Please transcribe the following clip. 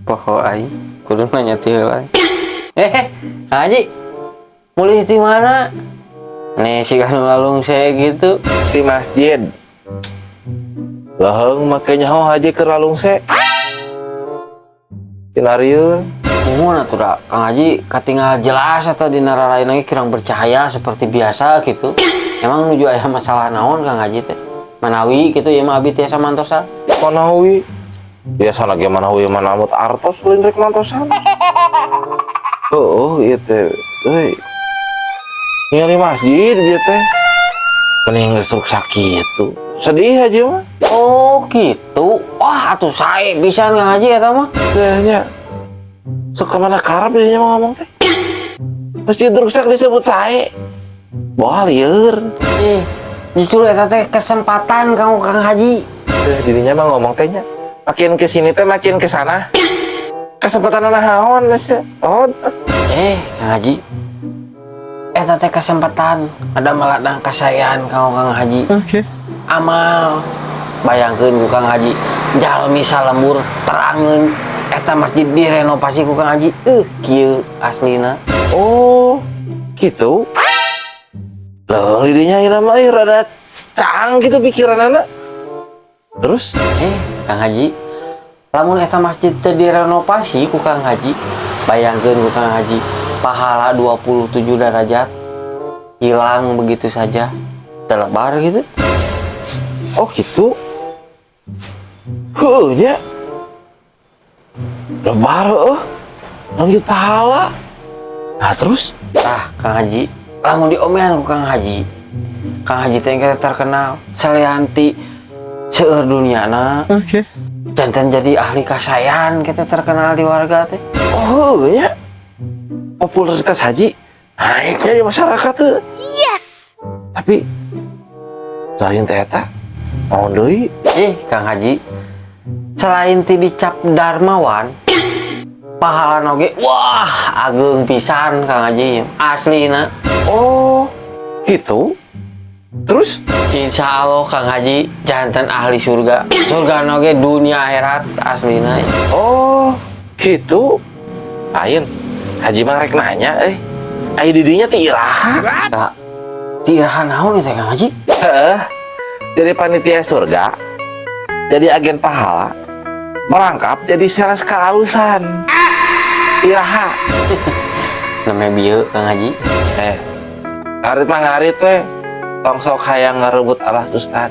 Poho aing, kudu nanya ti heula. Eh, Haji. Mulih ti mana? Nih si kan lalungse gitu. Di masjid. Leuheung make nyaho haji keur lalungse. Tinarieun. Muhun atuh da, Kang Haji katinggal jelas atau di nararain lagi kurang bercahaya seperti biasa gitu. Emang nuju aya masalah naon, Kang Haji teh? Manawi gitu ya mah abi tiasa mantosan. Manawi. Biasa lagi manawi manamut artos lain rek mantosan. Oh, ieu teh. Euy. Ningali masjid ieu teh. Mending geus ruksak kitu. Sedih aja mah. Oh gitu. Wah, atuh sae pisan, Kang Haji, eta mah. Teh nya. Sok kemana karep dinya mah ngomong teh. Masjid rusak disebut sae. Wah, lieur. Ih, justru eta teh kesempatan kamu, Kang Haji. Teh dirinya mah ngomong teh nya. Makin ke sini teh makin ke sana. Kesempatan naon sih? Oh, Eh, Kang Haji. Eta teh kesempatan ada meladang kasaean kamu, Kang Haji. Oke. Amal. Bayangkeun ku Kang Haji, jalmi salembur terangeun eta masjid direnovasi ku Kang Haji. Kieu aslina. Oh, gitu. Loh, didinya ieu mah euy rada cang gitu pikiranana. Terus? Eh, Kang Haji, lamun eta masjid teu direnovasi ku Kang Haji, bayangkeun ku Kang Haji, pahala 27 derajat hilang begitu saja. Telebar gitu. Oh gitu. Heuh nya. Lebar heuh. Lanjut pahala. Nah, terus? Ah, Kang Haji, lamun diomean ku Kang Haji. Kang Haji teh kita terkenal selianti seueur duniana. Oke. Janten jadi ahli kasayan kita terkenal di warga teh. Oh, heuh nya. Popularitas haji naiknya di masyarakat tuh. Yes! Tapi selain teh eta, naon deui? Eh, Kang Haji, selain ti dicap darmawan, pahala oge wah ageung pisan, Kang Haji, aslina. Oh, gitu. Terus? Insya Allah Kang Haji janten ahli surga. Surga oge dunia akhirat aslina. Oh, gitu. Lain, haji mah rek nanya eh. Ai didinya ti iraha? Kak, ti iraha naon itu, Kang Haji? Heeh. Jadi panitia surga, jadi agen pahala, merangkap jadi sales kehalusan. Iraha. Namanya bieu, Kang Haji. Eh, ngarit mah ngarit we. Tong sok hayang ngarebut alas ustad.